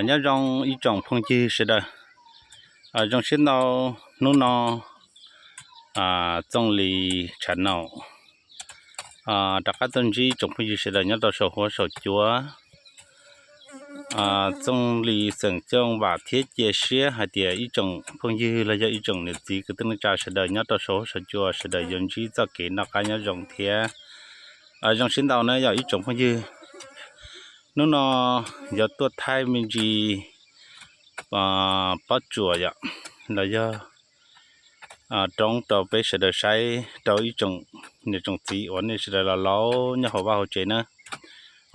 Nyob zoo ib tsoom phooj ywg sawv daws, zoo siab ntau hnub no Txooj Lis tshav naum rov qab tuaj ntsib ib tsoom phooj ywg sawv daws nyob rau saum huab saum cua. Txooj Lis xeem Cooj vam thiab cia siab hais tias ib tsoom phooj ywg los yog ib tsoom niam txiv kwv tij neej tsa sawv daws nyob rau saum huab saum cua sawv daws yuav ntsib txoj kev noj qab nyob zoo thiab zoo siab ntau na yog ib tsoom phooj ywg. Hnub no yuav tuaj thaij me ntsis pob tsuas yom, los yog roob rau peb sawv daws saib rau ib tsoom niam tsoom txiv uas nej sawv daws los laus nyob hauv vaj hauv tsev na,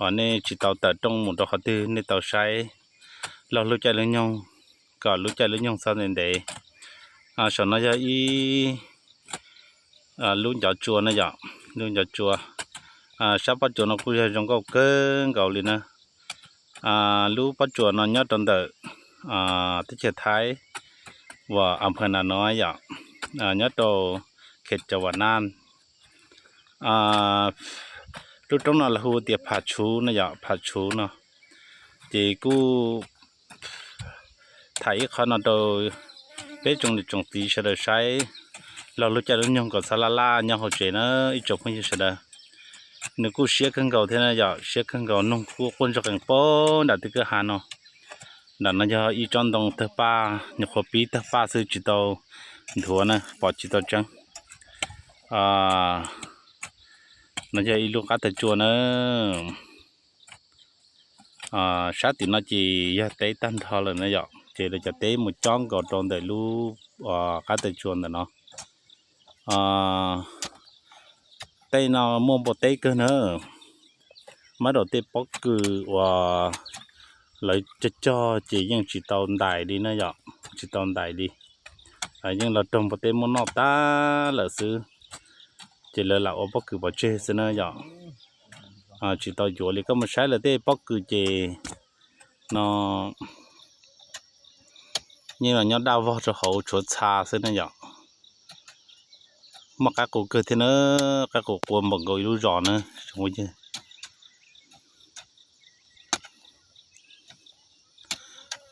uas nej tsis tau tawm rooj mus rau qhov twg nej tau saib log lub caij lub nyoog, kom lub caij lub nyoog txhob ntev ntev. Saum no yog ib lub ncov tsua na yom, lub ncov tsua. Sab pob tsuas no kuj yog zoo nkauj kawg nkaus li na. Lub pob tsuas no nyob rau ntawm teb chaws Thaib uas a pha na no yom, nyob rau khem cov vam naj. Lub roob no lawv hu tias Pham Tshuv no yom, Pham Tshuv no. Ces kuj tham ib qho no rau peb tsoom niam tsoom txiv sawv daws saib log lub caij lub nyoog kom txhob laj laj nyob hauv tsev na ib tsoom phooj ywg sawv daws. Nws kuj siab kawg nkaus thiab na yom, siab kawg nkaus, noog kuj quaj ntsuag qees pem nram tej kwj ha no. Nram no yog ib tsob ntoo tawg paj, nyuam qhuav pib tawg paj xwb tsis tau nthuav na, pom tsis tau tseeb. No yog ib lub qab taw tsua na. Sab tim no ces yog teb tag nrho lawm na yom, ces lawv cov teb mus cob nkaus rau ntawm lub qab taw tsua ntawm no. Tej no muaj npua teb kawg na. Mab daum tej pob kws uas lawv cog cog ces yeej tsis tau ntais li na yom, tsis tau ntais li. Yeej los raug npua teb muab noj tag lawm xwb, ces lawv lam ua pob kws pov tseg xwb na yom. Tsis tau yuav li, koj mus saib lawv tej pob kws ces no yeej los nyob daj vog rau hauv tshuav txha xwb na yom. Muaj qaib qus kawg thiab na, qaib qus qua npaum nkaus ib lub zos na.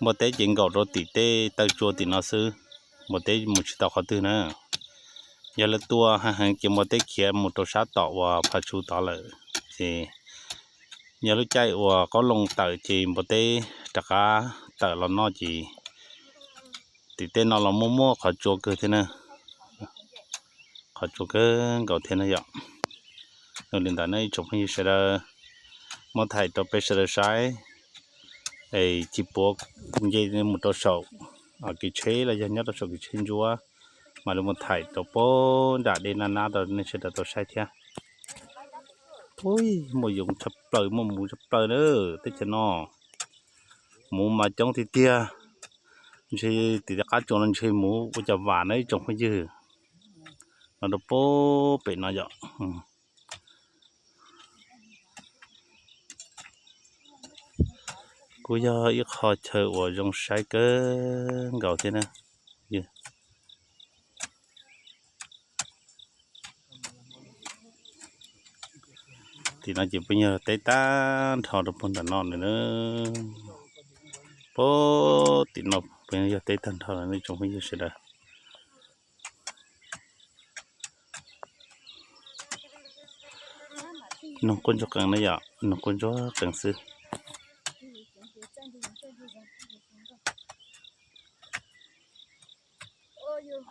Npua teb ces nkaum rau tim tej taw tsua tim no xwb, npua teb mus tsis tau qhov twg na. Yog lawv tua heev heev ces npua teb khiav mus rau sab tom uas Phaj Tsuv tod lawm. Ces yog lub caij uas qoob loo tawm ces npua teb rov qab tawm los noj ces tim tej no los muaj muaj qhov tsua kawg thiab na. Qhov tsua kawg nkaus thiab na yom. Yog li ntawd nej ib tsoom phooj ywg sawv daws, muab thaij rau peb sawv daws saib es tsis puav nce mus rau saum kev tsheb los yog nyob rau saum kev tsheb ntsuab, mam li mus thaij rau pem nram dej nab nab rau nej sawv daws tau saib thiab. Ui, muaj yoov tshaj plaws, muaj muv tshaj plaws na teb chaws no. Muv mas coob tiag tiag. Ntshe tim qab tsua no ntshe muv ua cas vam na ib tsoom phooj ywg. No rau pem no yom. Kuj yog ib qho chaw uas zoo saib kawg nkaus thiab na. Tim no ces puav yog teb tag nrho rau puag nram no lawm na. Puag tim no puav yog teb tag nrho lawm nej tsoom phooj ywg sawv daws. Noog quaj ntsuag qees na yom, noog quaj ntsuag qees xwb.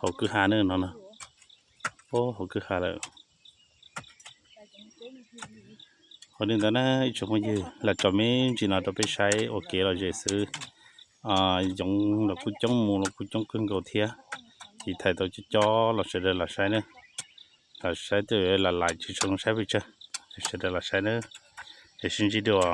Hauv kwj ha ne no, hauv kwj ha lawm. Hos li ntawd na ib tsoom phooj ywg, lam tso me ntsis no rau peb saib ua kev lom zem xwb. Yoov los kuj coob, muv los kuj coob kawg nkaus thiab. Ces thaij tau cov cov los sawv daws lam saib na. Lam saib tej lam laim tsis tshua saib pes tsawg, sawv daws lam saib na. Es sib ntsib dua.